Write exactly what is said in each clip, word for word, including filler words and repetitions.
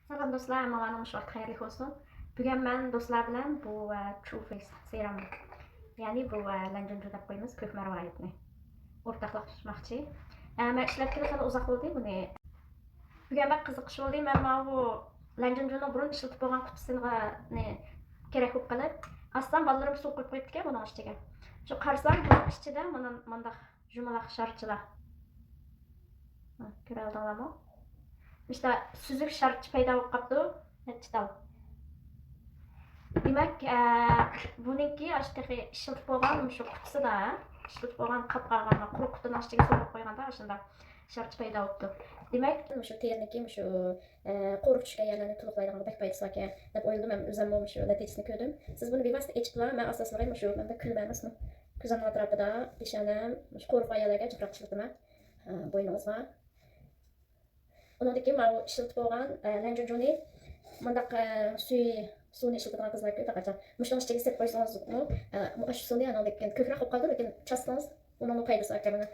سالام دوستلار، ھەممىڭلارنىڭ مۇشۇ ۋاقتى خەيرلىك بولسۇن. بۈگۈن مەن دوستلار بىلەن بۇ، ئە، ترۇ فېيس سېرۇم، يەنى بۇ، ئە، لەنجۇنجۇ دەپ قويىمىز، كۆك مەرۋايىتنى ئورتاقلاشماقچى. ئە، مەن ئىشلەتكىلى خېلى ئۇزاق بولدى بۇنى. بۈگۈن بەك قىزىقىش بولدى. مەن ماۋۇ لەنجۇنجۇنىڭ بۇرۇن ئىشلىتىپ بولغان قۇتىسىنى كېرەك بولۇپ قېلىپ، ئاستىدىن بالىلىرىم سۇ قۇيۇپ قويۇپتىكەن بۇنىڭ ئىچىگە. شۇ قارىسام، بۇنىڭ ئىچىدە مانا مۇنداق يۇمىلاق شارچىلار. ھە، كۆرەلىدىڭلارمۇ؟ مۇشۇنداق سۈزۈك شارچە پەيدا بولۇپ قاپتۇ. نەچچە تال. دېمەك، ئە، بۇنىڭكى ئاشۇ تېخى ئىشلىتىپ بولغان مۇشۇ قۇتىسىدا، ئىشلىتىپ بولغان قاپقاغان قۇرۇق قۇتىنىڭ ئىچىگە سۇ قويۇپ قويغاندا ئاشۇنداق شارچە پەيدا بوپتۇ. دېمەك، مۇشۇ تېرىنىڭكى مۇشۇ، ئە، قورۇق چۈشكەن يەرلەرنى تولۇقلايدىغانغا بەك پايدىسى باركەن دەپ ئويلىدىم ھەم ئۆزۈممۇ مۇشۇ نەتىجىسىنى كۆردۈم. سىز بۇنى بىۋاسىتە ئېچىپلا، مەن ئاساسلىقى مۇشۇ مەندە كۈلمە ئەمەسمۇ، كۆزۈمنىڭ ئەتراپىدا، پېشانەم، مۇشۇ قورۇق يەرلەرگە جىقراق ئىشلىتىمەن، ئە، بوينىڭىزغا. ئۇنىڭدىن كېيىن ماۋۇ ئىشلىتىپ بولغان، ئە، لەنجۇنجۇنى مۇنداق، ئە، سۈيى، سۇنى ئىشلىتىدىغان قىزلار كۆپ ھەقىقەتەن. مۇشۇنىڭ ئىچىگە سېلىپ قويسىڭىزمۇ، ئە، مۇ-، ئاشۇ سۇنى ئاندىن كېيىن كۆپرەك بولۇپ قالىدۇ، لېكىن چاچسىڭىز ئۇنىڭمۇ پايدىسى باركەن مانا.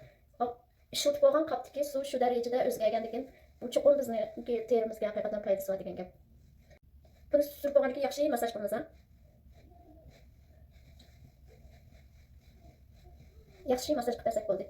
ئىشلىتىپ بولغان قاپتىكى سۇ شۇ دەرىجىدە ئۆزگەرگەندىكىن، بۇ چوقۇم بىزنىڭكى تېرىمىزگە ھەقىقەتەن پايدىسى بار دېگەن گەپ. بۇنى سۈرۈپ بولغاندىن كېيىن ياخشى ماسساژ قىلىمىز ھە. ياخشى ماسساژ قىلىپ بەرسەك بولدى.